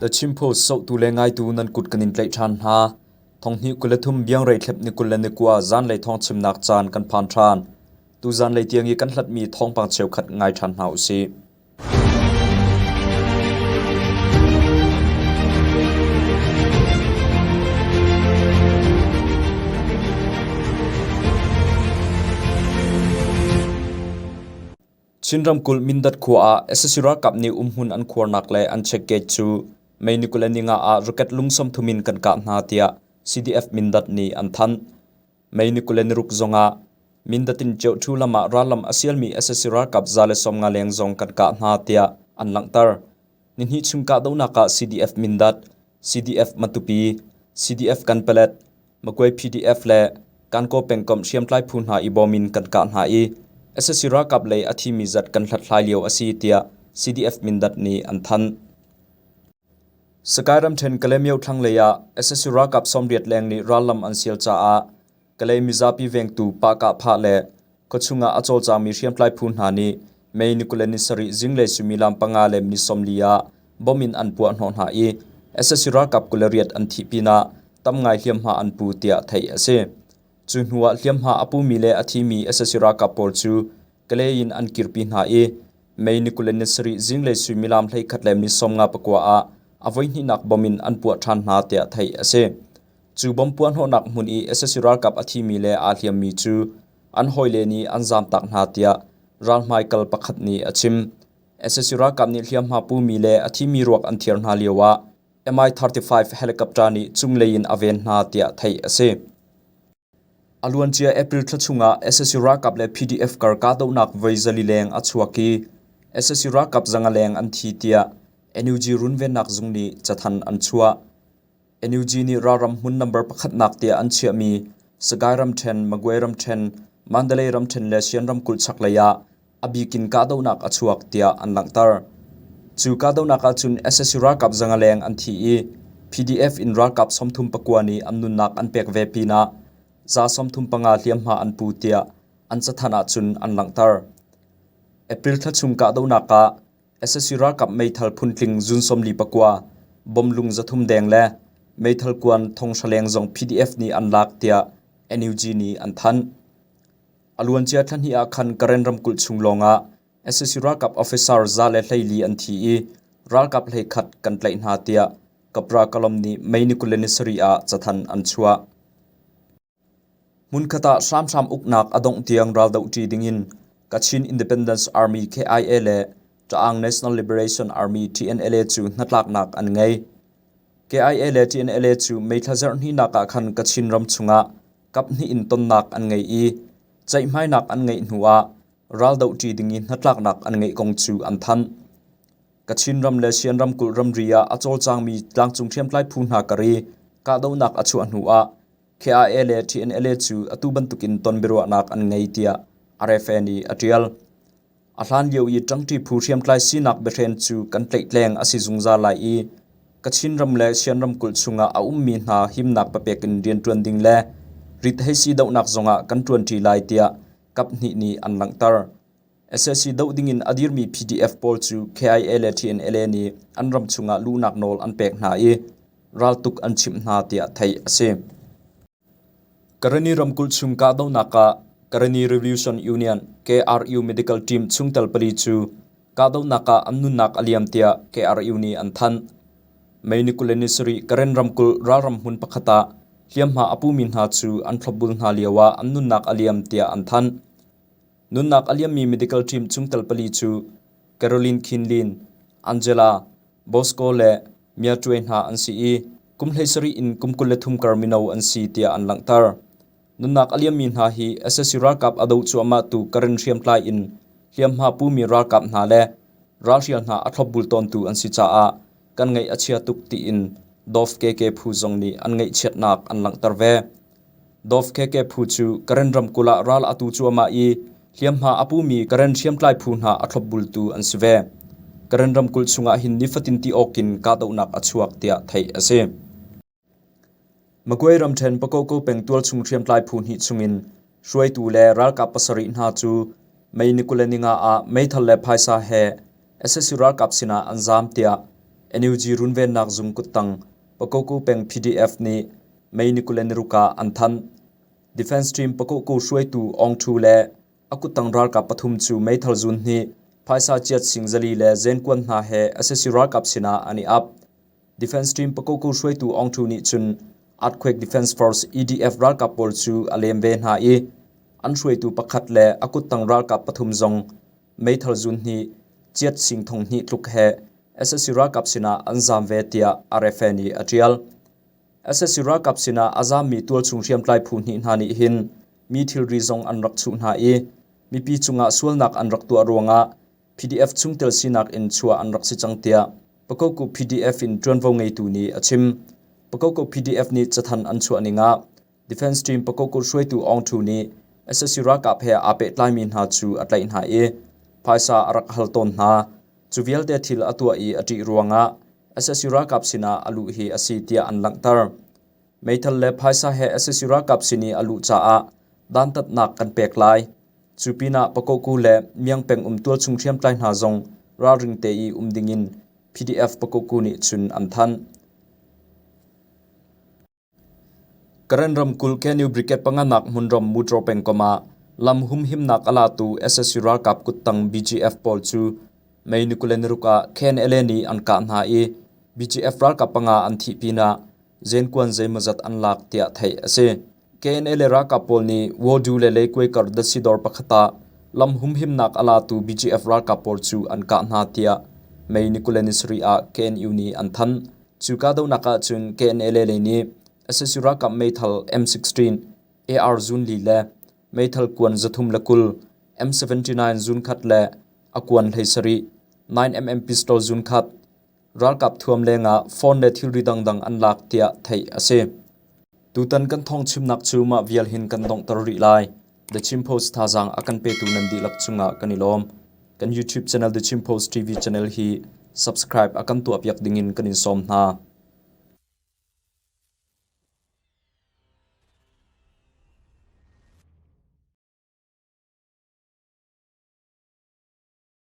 The Chin Post zohtu le ngaitu nan kut kan in tlaih ṭhan hna. Thonghnih 23 biangrei thlep ni 21 zanlei thawngchimnak caan kan phan ṭhan. Tu zanlei tiang i kan hlatmi thawngpang cheukhat ngai ṭhan hna usih. Chin ramkulh Mindat khua ah sac ralkap nih umhmun an khuarnak le an check gate cu May ni 25 ah rocket lung 30 in kan kah hna tiah CDF Mindat nih an thanh. May ni 26 zongah Mindat in Ceuṭhu lam ah rallam a sialmi sac ralkap 150 leng zong kan kah hna tiah an langhter. Nihnih chung kahdohnak ah CDF Mindat, CDF Matupi, CDF Kanpalet, Magway PDF le Kankaw pengkomh hriamtlai phu hna i bawm in kan kah hna i sac ralkap lei a thimi zat kan hlathlai lio a si tiah CDF Mindat nih an thanh. Sakae ramṭhen Kalaymyo thlanglei ah sac ralkap 80 leng nih rallam an sial caah Kalay mizapi vengtu Pah-kah-phah le khuachung ah a cawlcangmi hriamtlai phu hna nih May ni 27 zinglei suimilam panga le minute 40 ah bomb in an puah hnawh hna i sac ralkap 28 an thih pinah tam ngai hliamhma an pu tiah theih a si. Cu hnu ah hliamhma a pumi le a thimi sac ralkap pawl cu Kalay in an kirpi hna i May ni 27 zinglei suimilam 11 le minute 59 ah a voihnihnak bomb in an puah ṭhan hna tiah theih a si. Cu bomb puahhnawhnak hmun i sac ralkap a thimi le aa hliammi cu an hawile nih an zaamtak hna tiah ralhmaikal pakhat nih a chim. Sac ralkap nih hliamhma pumi le a thimi ruak an thiar hna lioah Mi-35 helicopter nih cunglei in a ven hna tiah theih a si. A luancia April thla chungah sac ralkap le PDF kar kahdohnak voi 400 leng a chuak i sac ralkap 500 leng an thi tiah NUG runvennak zung nih cathanh an chuah. NUG nih ralram hmun number pakhatnak tiah an chiahmi Sagaing ramṭhen, Magway ramṭhen, Mandalay ramṭhen le Shan ramkulh chaklei ah a bik in kahdohnak a chuak tiah an langhter. Cu kahdohnak ahcun sac ralkap 500 leng an thi i PDF in ralkap 39 nih an nunnak an pek ve pinah 35 hliamhma an pu tiah an cathanh ahcun an langhter. April thla chung kahdohnak ah Sac ralkap meithal phuntling zun 44, bomlung 300 deng le meithal kuan 500 leng zong PDF nih an lak tiah NUG nih an thanh. A luancia thla hnih ah khan Karen ramkulh chung lawngah sac ralkap officer 114 an thi i ralkap 11 kan tlaih hna tiah Kapra Kalom nih May ni 27 ah cathanh an chuah. Hmunkhat ah hramhram uknak a dongh tiang raldohṭi dingin Kachin Independence Army KIA le Ta'ang National Liberation Army TNLA cu hnatlaknak an ngei. KIA le TNLA cu May thla zarhhnihnak ah khan Kachin ram chungah kaphnih in tonnak an ngei i ceihmainak an ngeih hnuah raldohṭi dingin hnatlaknak an ngeih kong cu an thanh. Kachin ram le Shan ramkulh ramri ah a cawlcangmi tlangcung hriamtlai phu hna kar i kahdohnak a chuah hnuah KIA le TNLA cu atu bantukin ton biaruahnak an ngei tiah RFA nih a ṭial. A hlan lio i ṭangṭi phu hriamtlai sinak biahren cu kan tlaihtleng a si zungzal lai i Kachin ram le Shan ramkulh chungah a ummi hna himnak papek in rianṭuan ding le rit heisi dohnak zongah kan ṭuanṭi lai tiah kaphnih nih an langhter. Sac doh dingin a dirmi PDF pawl cu KIA le TNLA nih an ram chungah luhnak nawl an pek hna i raltuk an chimh hna tiah theih a si. Karenni ramkulh chung kahdohnak ah Karenni Revolution Union KRU Medical Team chungtel pali cu kahdohnak ah an nunnak a liam tiah KRU nih an thanh. May ni 27 Karen ramkulh ralram hmun pakhat ah hliamhma a pumi hna cu an thlopbul hna lioah an nunnak a liam tiah an thanh. Nunnak a liammi medical team chungtel pali cu Caroline Khin Lin, Angela Bosco le Mya Ṭuai hna an si i kum 17 in kum 23 kar mino an si tiah an langhter. Nunnak a liammi hna hi sac ralkap a doh cuahmahtu Karen hriamtlai in hliamhma pumi ralkap hna le ralhrial hna a thlopbul tawntu an si caah kan ngaih a chia tuk tiin Dov KK phu zong nih an ngaihchiatnak an langhter ve. Dov KK phu cu Karen ramkulh ah ral a tu cuahmah i hliamhma a pumi Karen hriamtlai phu hna a thlopbultu an si ve. Karen ramkulh chungah hin nifatin ti awkin kahdohnak a chuak tiah theih a si. Magway ramṭhen Pakoko peng tualchung hriamtlai phu hnih chungin hruaitu le ralkap pasarih hna cu May ni 25 ah meithal le phaisa he sac ralkap sinah an zaam tiah NUG runvennak zung kuttang Pakokku peng PDF nih May ni 26 ah an thanh. Defense Team Pakokku hruaitu Aung Thu le a kuttang ralkap pathum cu meithal zun hnih, phaisa chiat sing zali le zenkuan hna he sac ralkap sinah an i ap. Defense Team Pakokku hruaitu Aung Thu nih cun Earthquake Defense Force EDF ralkap pawl cu a lem ve hna i an hruaitu pakhat le a kuttang ralkap pathum zong meithal zun hnih chiat sing thong hnih tluk he sac ralkap sinah an zaam ve tiah RFA nih a ṭial. Sac ralkap sinah a zaammi tualchung hriamtlai phu hnih hna nih hin mi thilri zong an rak chuh hna i mipi cungah sualnak an rak tuah ruangah PDF chungtel sinak in chuah an rak si cang tiah Pakokku PDF in ṭuanvo ngeitu nih a chim. Pakokku PDF nih cathanh an chuah ning ah Defense Team Pakokku hruaitu Aung Thu nih sac ralkap he aa pehtlaimi hna cu a tlaih hna i phaisa a rak hal tawn hna. Cu vialte thil a tuah i a ṭih ruangah sac ralkap sinah a luh hi a si tiah an langhter. Meithal le phaisa he sac ralkap sin i a luh caah dantatnak kan pek lai. Cu pinah Pakokku le Miang peng um tualchung hriamtlai hna zong ralring te i um dingin PDF Pakokku nih cun an thanh. Karen ramkulh Kanu Brigade panganak hmunram Mutraw pengkomh ah lam humhimnak a latu sac ralkap kuttang BGF pawl cu May ni 26 ah KNLA nih an kah hna i BGF ralkap panga an thih pinah zenkuan zeimawzat an lak tiah theih a si. KNLA ralkap pawl nih Wodu le Leikuai kar datsi dawr pakhat ah lam humhimnak a latu BGF ralkap pawl cu an kah hna tiah May ni 27 ah KNU nih an thanh. Cu kahdohnak ah cun KNLA lei nih sac ralkap meithal M16, AR zunli le meithal kuan 320, M79 zunkhat le a kuan 17, 9mm pistol zunkhat, ralkap thuam lengah phone le thilri dangdang an lak tiah theih a si. Tutan kan thawngchimnak cu mah vial hin kan donghter rih lai. The Chin Post thazaang a kan petu nan dihlak cungah kan i lawm. Kan YouTube channel The Chin Post TV channel hi subscribe a kan tuahpiak dingin kan in sawm hna.